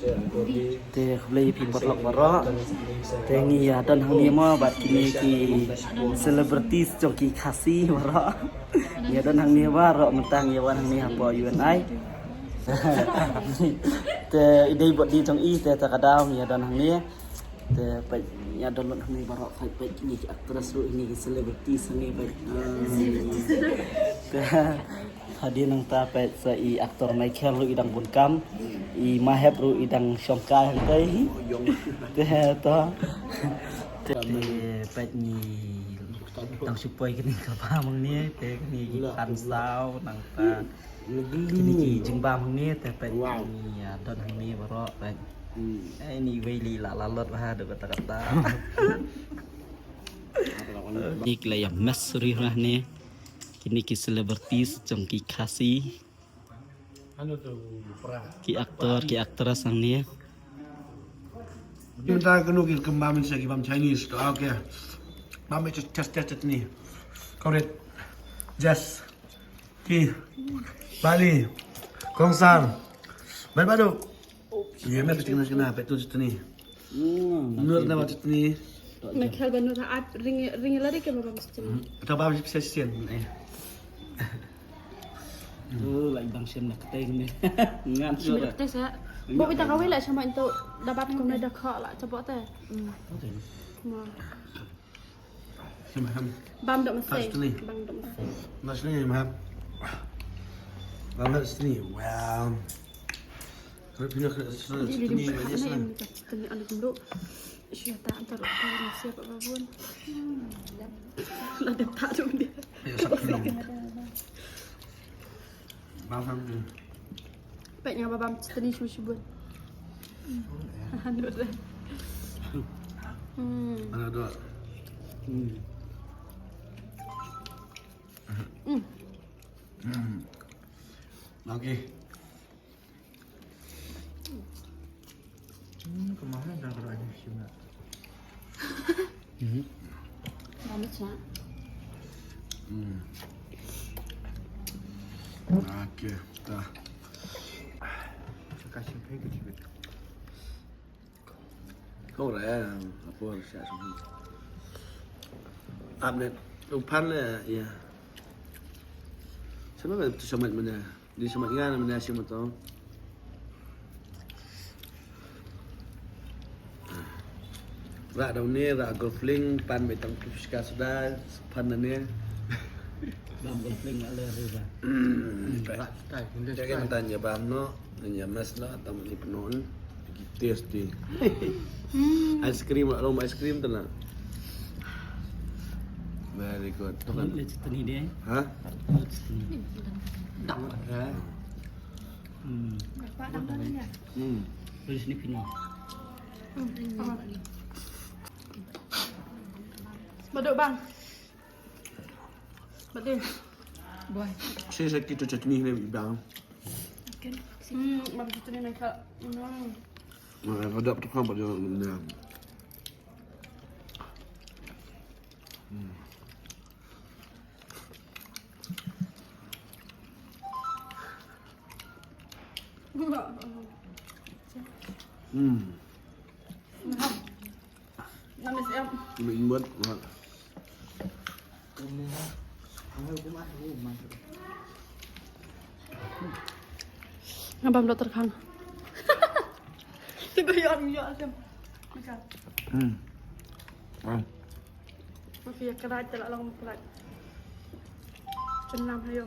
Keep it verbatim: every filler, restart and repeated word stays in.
Te khublei phi paralok baroh. Te ngi ïa don hangne mo bad kine ki celebrities jong ki Khasi baroh. Ngi ïa don hangne baroh mynta ngi ïa wan hangne hapoh U N I. Te i dei bad i jong i te ta ka daw ngi ïa don hangne. Te peit ïa don lut hangne baroh peit kine ki actress ruh kine ki celebrities hangne peit. Te Hadien nangta peit sa i actor Michael ruh i dang bun kam. I Mahep ruh i dang shong kai hangtai. Te to. Te peit ngi dang shu poi kane ka bam hangne te kane ki khan saw nangta. Kine ki jingbam hangne te peit ngi ïa don hangne baroh peit. Eh, ini wei li la la lot bha da kata kata. Ni ki la ïa mess ri hangne. Kine ki celebrities jong ki Khasi. Ki actor, ki actress hangne. Mynta kano ki kembang mynta ki bam Chinese to, okay. Bam chutney, chutney, chutney. Kau rit. Jas. Ki. Bali. Kongsar. Bad badu. Ïa, me peching na kena, petu chutney. Nur na chutney. Michael banu ta at ring ring lari ke baba mesti. Ta baba mesti sien. Eh. Tu lai bang sien na keteng ni. Ngan sien na keteng sa. Bo bita kawei la sama itu dapat kumne da kha la coba te. Ma. Sien maham. Bam dok mesti. Bam dok mesti. Mas ni maham. Bam dok sini. Wow. Kalau pindah ke sini, sini, sini. Sini anak dulu. Siya tak antar orang siapa babun. Ada tak tu dia. Ya, satu dong. Bang Sam tu. Pek nya babam chutney shu shu bun. Anu dah. Hmm. Mana dua? Hmm. Hmm. Hmm. Lagi. Hmm, kemana dah berani sini? Hmm. Lama cak. Hmm. Okay, dah. Kasih pay ke cibit. Kong raya apa siap semua. Update. Upan ya, ya. Sana kan tu sama mana? Di semak ngan mynta shi moto. Ra da une ra golf link pan be tang fish ka suda pan na ne. Bam golf link ale riba. Jaga mynta nya bam no, nya mes la tang ni penon. Tasty. Ice cream, aroma ice cream tu na. Very good. Tolong le chutney dia. Ha? Chutney. Dak. Hmm. Hmm. Terus ni pino. Baduk bang. Baduk. Boy. Saya sakit tu chutney ni bang. Hmm, bang chutney ni ka. Hmm. Nah, baduk tu kan baduk ni. Hmm. Hmm. Namis em. Min buat. Ngabam doktor khang. Tiba yon yon sem. Hmm. Ah. Mafia kerat telah long kerat. Cenam hayo.